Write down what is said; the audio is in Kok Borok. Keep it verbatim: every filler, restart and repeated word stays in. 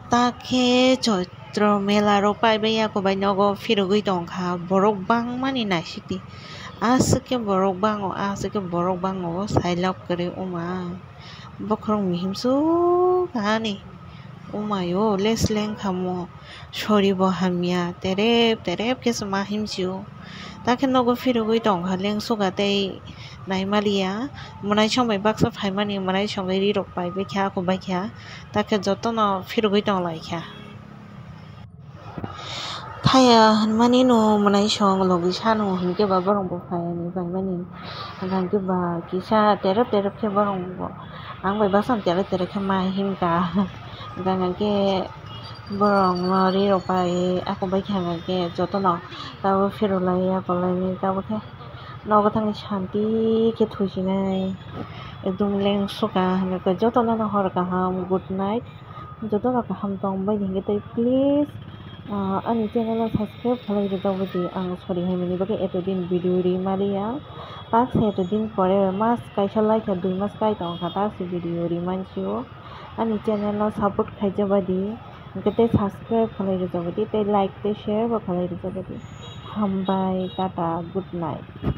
Ta khe Choitro mela rok paibai yakobai nogo phirogwi tongkha, borok bangmani naisik di. Aswk khe borok bango, aswk khe borok bango, sailok kwrwi wngma. Bokhorok mihimsuk ani wngmaio, lesleng khamo, sori bo hamya, terep terep khe se ma himsio. Ta khe nogo phirogwi tongkha, lengsuga tei naimaliya. Mwnaisong bai baksa phaimani, mwnaisong bai rirok paibai kha, akobai kha. Ta khe jotono phirogwi tonglaikha. Thaya hwnmani no mwnaisong logi sano hinkhe ba borok bo phai ani paimani. Hwnkhe ba kisa terep terep khe borok bo ang bai baksa terep terep khe ma himkha. Hwnkhe borok no rirok bai akobai kha hwnkhe jotono tabo phirolai akolai ni tabo khe nogo thangwi shanti khe thusinai ekdom lengsuka hwnkhe jotono no hor kaham, good night. Jotono kaham tong bai di hwnkhe tei please, ah, ani channel o subscribe khlai rwjak bai di. Ang sorry hai mani bagwi etodin video ri maliya. Task etodin pore mas kaisa laikha dui mas kai tongkha task video ri mansio. Ani channel o support khaijak bai di. Hwnkhe tei subscribe khlai rwjak bai di, tei like tei share bo khlai rwjak bai di. Hambai, tata, good night.